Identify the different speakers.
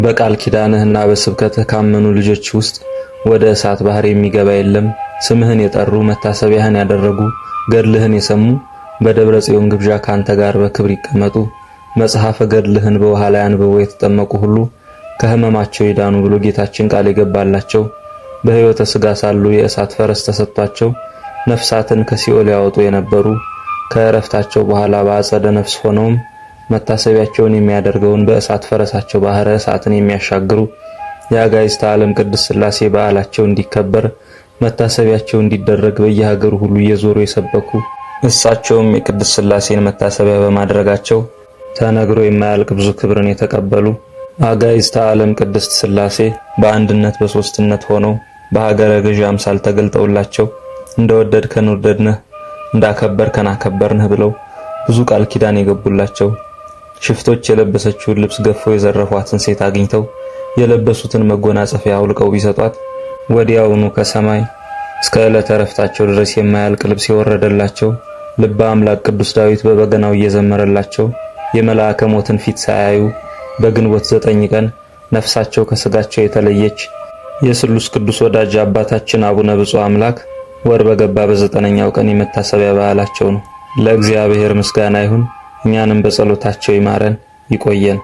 Speaker 1: በቃል ኪዳንህና በስብከትህ ካመኑ ልጆች ውስጥ ወደ እሳት ባህር የሚገባ የለም። ስምህን የጠሩ መታሰቢያህን ያደረጉ ገድልህን የሰሙ በደብረ ጽዮን ግብዣ ካንተ ጋር በክብር ይቀመጡ። መጽሐፈ ገድልህን በውሃ ላይ አንብበው የተጠመቁ ሁሉ ከህመማቸው ይዳኑ ብሎ ጌታችን ቃል የገባላቸው በሕይወተ ሥጋ ሳሉ የእሳት ፈረስ ተሰጥቷቸው ነፍሳትን ከሲኦል ያወጡ የነበሩ ከእረፍታቸው በኋላ በአጸደ ነፍስ ሆነውም መታሰቢያቸውን የሚያደርገውን በእሳት ፈረሳቸው ባህረ እሳትን የሚያሻግሩ የአጋዕዝተ ዓለም ቅድስት ሥላሴ በዓላቸው እንዲከበር መታሰቢያቸው እንዲደረግ በየሀገሩ ሁሉ እየዞሩ የሰበኩ እሳቸውም የቅድስት ሥላሴን መታሰቢያ በማድረጋቸው ተነግሮ የማያልቅ ብዙ ክብርን የተቀበሉ አጋዕዝተ ዓለም ቅድስት ሥላሴ በአንድነት በሶስትነት ሆነው በሀገረ ገዢ አምሳል ተገልጠውላቸው እንደወደድከን ወደድንህ እንዳከበርከን አከበርንህ ብለው ብዙ ቃል ኪዳን የገቡላቸው ሽፍቶች የለበሰችውን ልብስ ገፈው የዘረፏትን ሴት አግኝተው የለበሱትን መጎናጸፊያ አውልቀው ቢሰጧት ወዲያውኑ ከሰማይ እስከ ዕለተ ዕረፍታቸው ድረስ የማያልቅ ልብስ የወረደላቸው ልበ አምላክ ቅዱስ ዳዊት በበገናው እየዘመረላቸው የመልአከ ሞትን ፊት ሳያዩ በግንቦት 9 ቀን ነፍሳቸው ከስጋቸው የተለየች የስሉስ ቅዱስ ወዳጅ አባታችን አቡነ ብፁዕ አምላክ ወር በገባ በ9ኛው ቀን የመታሰቢያ በዓላቸው ነው። ለእግዚአብሔር ምስጋና ይሁን። እኛንም በጸሎታቸው ይማረን ይቆየን።